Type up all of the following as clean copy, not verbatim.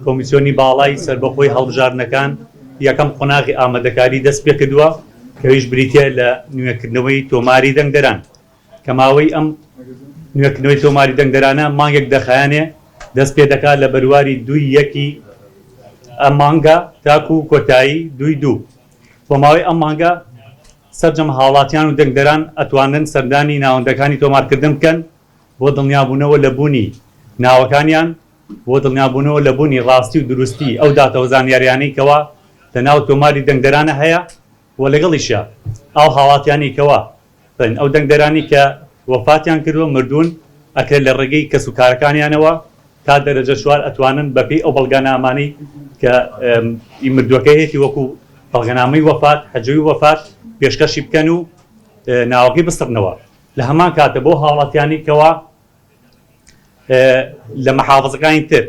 کۆمیسیۆنی باڵای سەربەخۆی هەڵبژاردنەکان یەکەم قۆناغی ئامادەکاری دەست پێکردووە کەویش بریتیە لە نوێکردنەوەی تۆماری دەنگدەران کە ماوەی ئەم نوێکردنەوەی تۆماری دەنگدەرانە مانگێک دەخایەنێ دەست پێدەکات لە بەرواری دووی یەکی ئەم مانگە تاکو کۆتایی دووی دوو بۆ ماوەی ئەم مانگە سەرجەم هاوڵاتیان و دەنگدەران ئەتوانن سەردانی ناوەندەکانی تۆمارکردن بکەن بۆ دڵنیابوونەوە لە بوونی ناوەکانیان، بۆ دڵنیابوونەوە لە بوونی ڕاستی و دروستی ئەو داتا و زانیاریانەی کەوا لە ناو تۆماری دەنگدەرانە هەیە و لەگەڵیشیا ئەو هاوڵاتیانەی کەوا بڵێن ئەو دەنگدەرانەی کە وەفاتیان کردووە، مردوون، ئەکرێت لە ڕێگەی کەسوکارەکانیانەوە تا دەرەجە چوار ئەتوانن بەپێی ئەو بەڵگەنامانەی کە ئی مردووەکە هەیەتی وەکو بەڵگەنامەی وەفات، حەجوی وەفات، پێشکەشی بکەن و ناوەکەی بسڕنەوە. لە هەمان کاتە بۆ هاوڵاتیانی کەوا لە مەحافزەکانی تر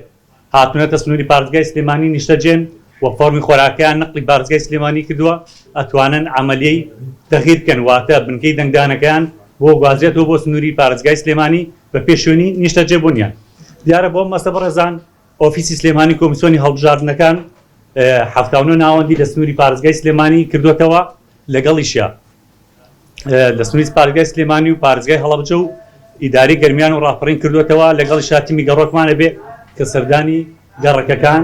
هاتوونەتە سنووری پارێزگای سلێمانی نیشتەجێن و فۆرمی خۆراکیان نەقلی پارێزگای سلێمانی کردووە ئەتوانن عەمەلیەی تەغییر بکەن واتە بنکەی دەنگدانەکەیان بۆ گوازرێتەوە بۆ سنووری پارێزگای سلێمانی بە پێ شوێنی نیشتەجێبوونیان. دیارە بۆ مەسە بەڕێزان ئۆفیسی سلێمانی کۆمیسیۆنی هەڵبژاردنەکان 79 ناوەندی لە سنووری پارێزگای سلێمانی کردوێتەوە لەگەڵیشیا لە سنووری پارێزگای سلێمانی و پارێزگای هەڵەبجە و ئیداری گەرمیان و ڕاپەڕین کردوێتەوە لەگەڵ شاتیمی گەڕۆکمانە بێ کە سەردانی گەڕەکەکان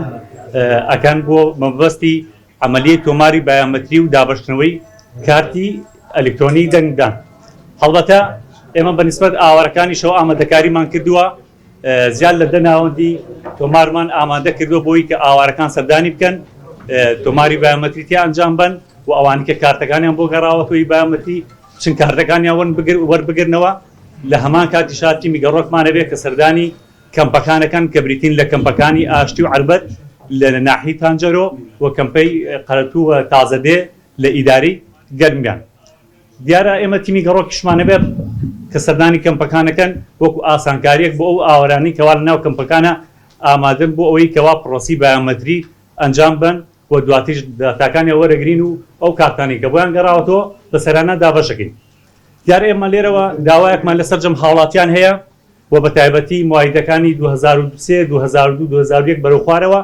ئەکەن بۆ مەبەستی عەمەلیەی تۆماری بایۆمەتری و دابەشکردنەوەی کارتی ئەلیکترۆنی دەنگدان. هەڵبەتە ئێمە بە نیسبەت ئاوارەکانیشەوە ئامادەکاریمان کردووە، زیاد لە 10 ناوەندی تۆمارمان ئامادە کردووە بۆی کە ئاوارەکان سەردانی بکەن، تۆماری بایۆمەتری تیا ئەنجام بەن و ئەوانەی کە کارتەکانیان بۆ گەڕاوەتەوەی بایۆمەتری بچن کارتەکانیان وەربگرنەوە. لە هەمان کاتیشا تیمی گەڕۆکمان هەبێت کە سەردانی کەمپەکانەکان کە بریتین لە کەمپەکانی ئاشتی و عەربەت لە ناحیەی تانجەرۆ و کەمپەی قەرەتوو و تازەدێ لە ئیدارەی گەرمیان. دیارە ئێمە تیمی گەڕۆکیشمان هەبێت کە سەردانی کەمپەکانەکەن وەکو ئاسانکارییەک بۆ ئەو ئاوارانەی کەوا لەناو کەمپەکانە ئامادەن بۆ ئەوەی کەوا پڕۆسەی بایۆمەتری ئەنجام بەن و دواتریش داتاکانیان وەرەگرین و ئەو کارتانەی کە بۆیان گەڕاوەتەوە بەسەرانە دابەشەکەین. دیارە ئێمە لێرەوە داوایەکمان لە سەرجەم هاوڵاتیان هەیە و بە تایبەتی موالیدەکانی 2003، 2002، 2001 بەرەو خوارەوە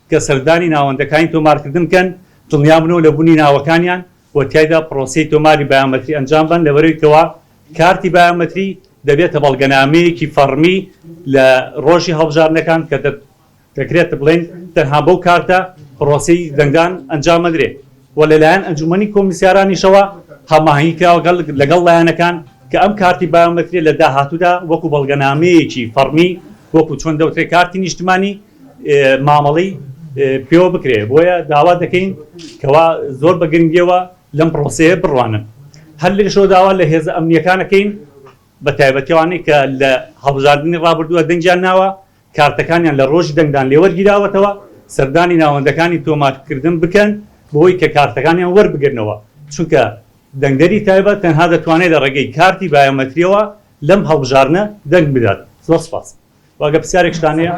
کە سەردانی ناوەندەکانی تۆمارکردن بکەن، دڵنیابنەوە لە بوونی ناوەکانیان و تیایدا پڕۆسەی تۆماری بایۆمەتری ئەنجام بەن، لەبەرئەوەی کەوا کارتی بایۆمەتری دەبێتە بەڵگەنامەیەکی فەڕمی لە ڕۆژی هەڵبژاردنەکان کە دەکرێت بڵێین تەنها بەو کارتە پڕۆسەی دەنگدان ئەنجام ئەدرێ و لەلایەن ئەنجومەنی کۆمیسیارانیشەوە هەماهەنگی کراوە لەگەڵ لایەنەکان کە ئەم کارتی بایۆمەتریە لە داهاتوودا وەکو بەڵگەنامەیەکی فەڕمی وەکو چۆن دەوترێ کارتی نیشتمانی مامەڵەی پێوە بکرێ بۆیە داوا دەکەین کەوا زۆر بە گرنگیەوە لەم پڕۆسەیە بڕوانن هەر لێرەشەوە داوا لە هێزە ئەمنیەکانەکەین بە تایبەتی ئەوانەی کە لە هەڵبژاردنی ڕابردووە دەنگیان ناوە کارتەکانیان لە ڕۆژی دەنگدان لێوەرگیراوەتەوە، سەردانی ناوەندەکانی تۆمارکردن بکەن بۆی کە کارتەکانیان وەربگرنەوە، چونکە دەنگدەری تایبەت تەنها دەتوانێت لە ڕێگەی کارتی بایۆمەترییەوە لەم هەڵبژاردنە دەنگ بدات. زۆر سوپاس. وە گەر پرسیارێکشتان هەیە.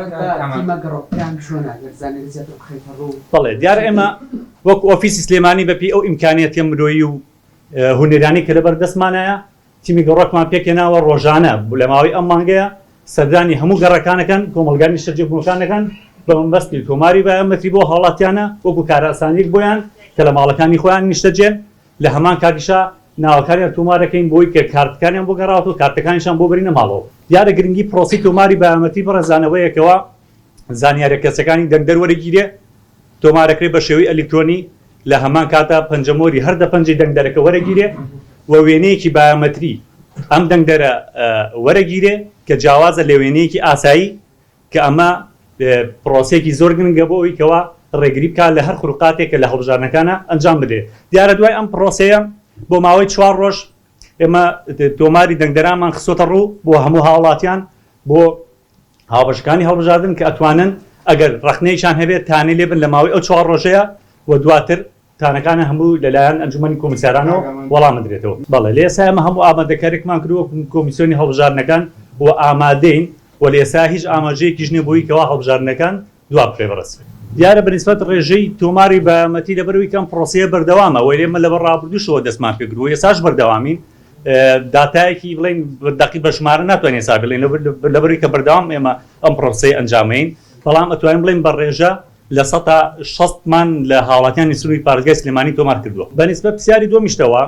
تیمە گەڕۆکەکان چۆنە گەر زانیاری زیاتر بخەیتە ڕوو؟ بەڵێ دیارە ئێمە وەکو ئۆفیسی سلێمانی بەپێی ئەو ئیمکانیەتە مرۆیی و هونەریانەی کە لەبەر دەستمانایە تیمی گەڕەکمان پێکهێناوە ڕۆژانە لە ماوەی ئەم مانگەیە سەردانی هەموو گەڕەکانەکان کۆمەڵگای نیشتەجێبوونەکانەکان بە مەبەستی تۆماری بایۆمەتری بۆ هاوڵاتیانە وەکو کارئاسانیەک بۆیان کە لە ماڵەکانی خۆیان نیشتەجێن لە هەمان کاتیشا ناوەکانیان تۆمار دەکەین بۆی کە کارتەکانیان بۆ گەڕاوەتەوە کارتەکانیشان بۆ بەرینە ماڵەوە. دیارە گرنگی پرۆسەی تۆماری بایۆمەتری بەڕێزان ئەوەیە کەوا زانیاریە کەسیەکانی دەنگدەر وەرەگیرێ تۆمارەکرێ بە شێوەی ئەلیکترۆنی، لە هەمان کاتا پەنجەمۆری هەر دە پەنجەی دەنگدەرەکە وەرەگیرێ و وێنەیەکی بایۆمەتری ئەم دەنگدەرە وەرەگیرێ کە جیاوازە لە وێنەیەکی ئاسایی کە ئەمە پرۆسەیەکی زۆر گرنگە بۆ ئەوی کەوا ڕێگری بکات لە هەر خروقاتێک کە لە هەڵبژاردنەکانە ئەنجام بدرێت. دیارە دوای ئەم پرۆسەیە بۆ ماوەی چوار ڕۆژ ئێمە تۆماری دەنگدەرانمان خستۆتە ڕوو بۆ هەموو هاوڵاتیان بۆ هاوبەشەکانی هەڵبژاردن کە ئەتوانن ئەگەر ڕەخنەیەکیان هەبێت تانەی لێبن لە ماوەی ئەو چوار ڕۆژەیە و دواتر تانەکانە هەموو لەلایەن ئەنجومەنی کۆمیسارانەوە وەڵام بدرێتەوە. بەڵێ لە ئێستا ئێمە هەموو ئامادەکاریەکمان کردووە وەکو کۆمیسیۆنی هەڵبژاردنەکان و ئامادەین و لە ئێستا هیچ ئاماژەیەکیش نیە بۆی کەوا هەڵبژاردنەکان دوا بخرێ بەڕێز. دیارە بە نیسبەت ڕێژەی تۆماری بایۆمەتری لەبەرئەوەی کە ئەم پڕۆسەیە بەردەوامە وە ئێمە لەبەر ڕابردووشەوە دەستمان پێکردووە و ئێستاش بەردەوامین داتایەکی بڵێین دەقی بە ژمارە ناتوانین ئێستا بڵێین لەبەرئەوەی کە بەردەوام ئێمە ئەم پڕۆسەیە ئەنجامەین. بەڵام ئەتوانین بڵێین بە ڕێژە 60% مان لە هاوڵاتیانی سنووری پارێزگای سلێمانی تۆمار کردووە. بە نیسبەت پرسیاری دووەمیشتەوە،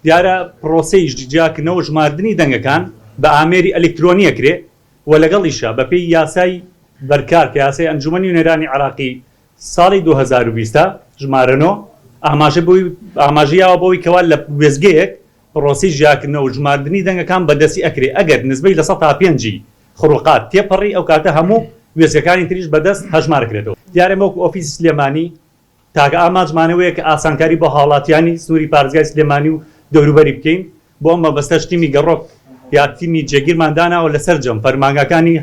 دیارە پرۆسەی جیاکردنەوە و ژماردنی دەنگەکان بە ئامێری ئەلیکترۆنی ئەکرێ و لەگەڵیشا بەپێی یاسای بەرکار کە یاسای ئەنجومەنی نوێنەرانی عێراقی ساڵی 2020 ە ژمارە نۆ ئاماژە بۆی ئاماژەی یاوە بەوەی کەوا لە وێستگەیەک پرۆسەی جیاکردنەوە و ژماردنی دەنگەکان بە دەستی ئەکرێ ئەگەر نسبەی 5% ی خروقات تێپەڕی ئەو کاتە هەموو وێستگەکانی تریش بە دەست هەژمار ئەکرێتەوە. دیارە ئێمە وەکو ئۆفیسی سلێمانی تاکە ئامانجمان ئەوەیە کە ئاسانکاری بۆ هاوڵاتیانی سنووری پارێزگای سلێمانی و دەوروبەری بکەین، بۆ ئەم مەبەستەش تیمی گەڕۆک یا تیمی جێگیرمان داناوە لە سەرجەم فەرمانگاکانی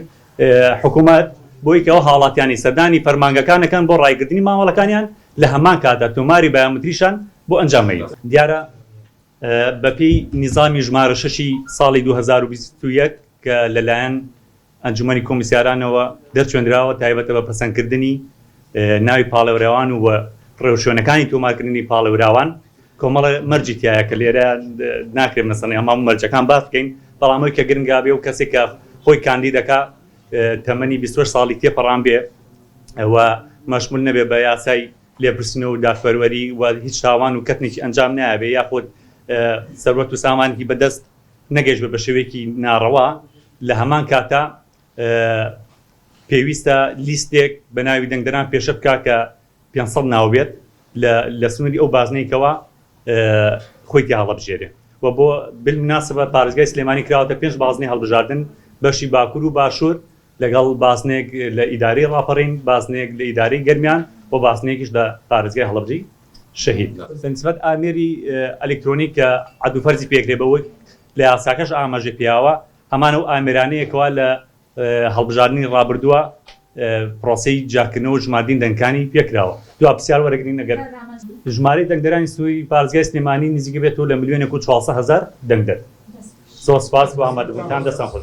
حکوومەت بۆی کە ئەو هاوڵاتیانی سەردانی فەرمانگەکان ئەکەن بۆ ڕایکردنی مامەڵەکانیان لە هەمان کاتدا تۆماری بایۆمەتریشان بۆ ئەنجام ئەیین. دیارە بەپێی نیزامی ژمارە شەشی ساڵی 2021 کە لەلایەن ئەنجومەنی کۆمیسیارانەوە دەرچوێندراوە تایبەتە بە پەسەندکردنی ناوی پاڵێوراوان و ڕێوشوێنەکانی تۆمارکردنی پاڵێوراوان کۆمەڵە مەرجی تایە کە لێرە ناکرێت مەسەڵەن هەموو مەرجەکان باس بکەین، بەڵام ئەوەی کە گرنگا بێ و کەسێک کە خۆی کاندید دەکا تەمەنی 28 ساڵی تێپەڕان بێ و مەشمول نەبێ بە یاسای لێپرسینەوە و دادپەروەری و هیچ تاوان و کەتنێکی ئەنجام نایابێ یاخود سەروەت و سامانێکی بەدەست نەگەیشت بە شێوەیەکی ناڕەوا، لە هەمان کاتا پێویستە لیستێک بە ناوی دەنگدەران پێشە بکا کە 500 ناو بێت لە سنووری ئەو بازنەی کەوا خۆی تیا هەڵەبژێرێ و بۆ بالمناسبە پارێزگای سلێمانی کراوەتە پێنج بازنەی هەڵبژاردن بەشی باکوور و باشوور لەگەڵ بازنەیەک لە ئیدارەی ڕاپەڕین، بازنەیەک لە ئیدارەی گەرمیان و بازنەیەکیش لە پارێزگای هەڵەبجەی شەهید. بە نسبەت ئامێری ئەلیکترۆنی کە عەد و فەرزی پێکرێ بەوەی لە یاساکەش ئاماژەی پێیاوە هەمان ئەو ئامێرانەیە کەوا لە هەڵبژاردنی ڕابردووە پرۆسەی جیاکردنەوە و ژماردنی دەنگەکانی پێکراوە. دوا پرسیار وەرەگرین ئەگەر ژمارەی دەنگدەرانی سنووری پارێزگای سلێمانی نزیک بێتەوە لە ملیۆنێک و 400 هەزار دەنگدەر. زۆر سپاس بۆ ئامادەبوونتان دەستان خۆش.